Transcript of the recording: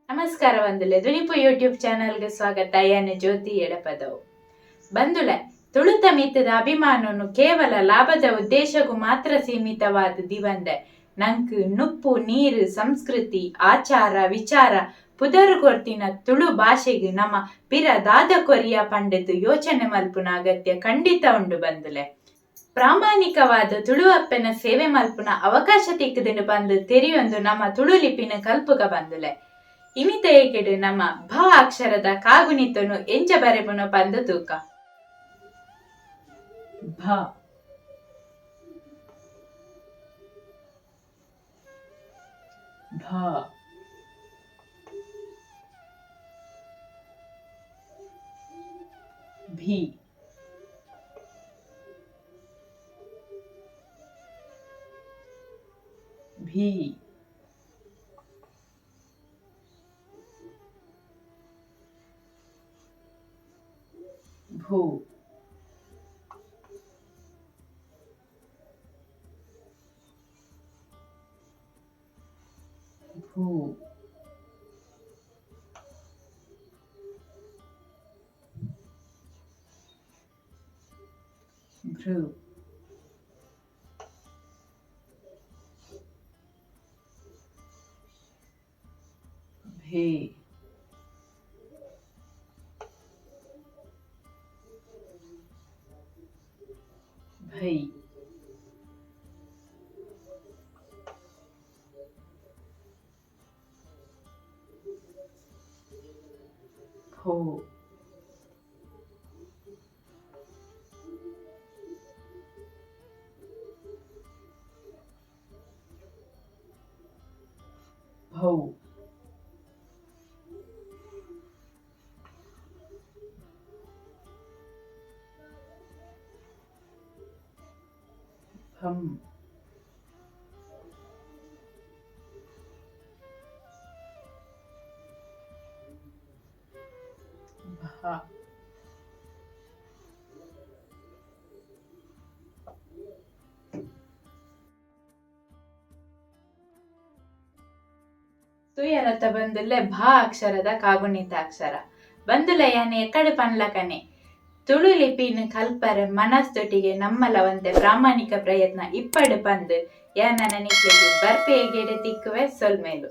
ನಮಸ್ಕಾರ ಬಂದುಲೆ, ದುನಿಪು ಯೂಟ್ಯೂಬ್ ಚಾನಲ್ಗೆ ಸ್ವಾಗತ. ಯಾನ್ ಜ್ಯೋತಿ ಎಡಪದವು. ಬಂದುಲೆ, ತುಳುತ ಮಿತ್ತದ ಅಭಿಮಾನನು ಕೇವಲ ಲಾಭದ ಉದ್ದೇಶಕ್ಕೂ ಮಾತ್ರ ಸೀಮಿತವಾದ ದಿವಂದೆ ನಂಕ್ ನುಪ್ಪು ನೀರು, ಸಂಸ್ಕೃತಿ, ಆಚಾರ ವಿಚಾರ ಪುದರ್ ಕೊರ್ತಿನ ತುಳು ಭಾಷೆಗೆ ನಮ್ಮ ಪಿರ ದಾದ ಕೊರಿಯ ಪಂಡದು ಯೋಚನೆ ಮಲ್ಪುನ ಅಗತ್ಯ ಖಂಡಿತ ಉಂಡು ಬಂದುಲೆ. ಪ್ರಾಮಾಣಿಕವಾದ ತುಳು ಅಪ್ಪೆನ ಸೇವೆ ಮಲ್ಪುನ ಅವಕಾಶ ತಿಕ್ಕುದುಂಡು ಬಂದು ತೆರಿಯೊಂದು ನಮ್ಮ ತುಳು ಲಿಪಿನ ಕಲ್ಪುಗ ಬಂದುಲೆ. ಇನಿತ ಏಕೆಡು ನಮ್ಮ ಭ ಅಕ್ಷರದ ಕಾಗುಣಿತನು ಎಂಚ ಬರೆಪುನ ಪಂದು ತೂಕ. ಭ, ಭ, ಭಿ, ಭೀ, ಭೂ, ಭೂ, ಭೃ, ಭೇ, ಭೈ, ಭೋ, ಭೌ, ಭಂ, ಭ. ತುಯರತ ಬಂದುಲೆ ಭ ಅಕ್ಷರದ ಕಾಗುಣಿತ ಅಕ್ಷರ. ಬಂದುಲೆ, ಯಾನೆ ಎಕಡೆ ಪನ್ಲಕನೆ ತುಳು ಲಿಪಿನ ಕಲ್ಪರೆ ಮನಸ್ತೊಟ್ಟಿಗೆ ನಮ್ಮಲವಂತೆ ಪ್ರಾಮಾಣಿಕ ಪ್ರಯತ್ನ ಇಪ್ಪಡು ಪಂದು ಯಾನ ನಿಕ್ಲೆಗ್ ಬರ್ಪೆ ಎಗೆಡೆ ತಿಕ್ಕುವೆ. ಸೊಲ್ಮೇಲು.